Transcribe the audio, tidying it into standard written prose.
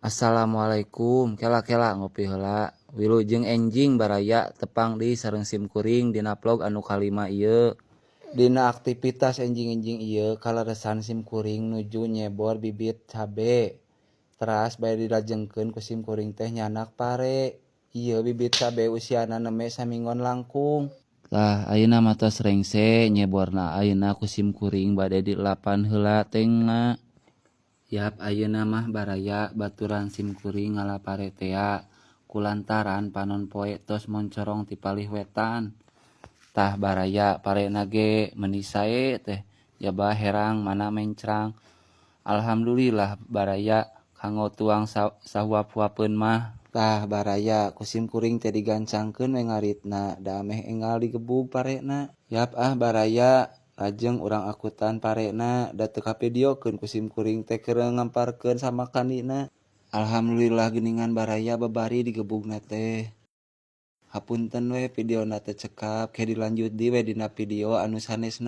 Assalamualaikum, kela-kela ngopi heula. Wilujeng enjing baraya, tepang deui sareng sim kuring dina vlog anu kalima ieu. Dina aktivitas enjing-enjing ieu kaleresan sim kuring nuju nyebor bibit cabe. Teras bade dilajengkeun ku sim kuring teh nyandak pare. Ieu bibit cabe usiana nembe saminggon langkung. Tah, ayeuna mah tos rengse nyeborna, ayeuna ku sim kuring bade dielapan heula tengna. Yap, ayeuna mah baraya baturan sim kuring ngala pare tea kulantaran panon poe tos moncorong ti palih wetan. Tah baraya, parena ge meuni sae teh, jaba herang mana mencrang. Alhamdulillah baraya, kanggo tuang sahuap-huapeun mah. Tah baraya, ku sim kuring teh digancangkeun we ngaritna da ameh enggal digebug parena. Yap ah baraya, lajeng urang akutan parena da teu kavideokeun ku sim kuring teh keur ngamparkeun samakandina. Alhamdulillah geuningan baraya, babari digebugna teh. Hapunten we videona teu cekap, ke dilanjut deui we dina video anu sanesna.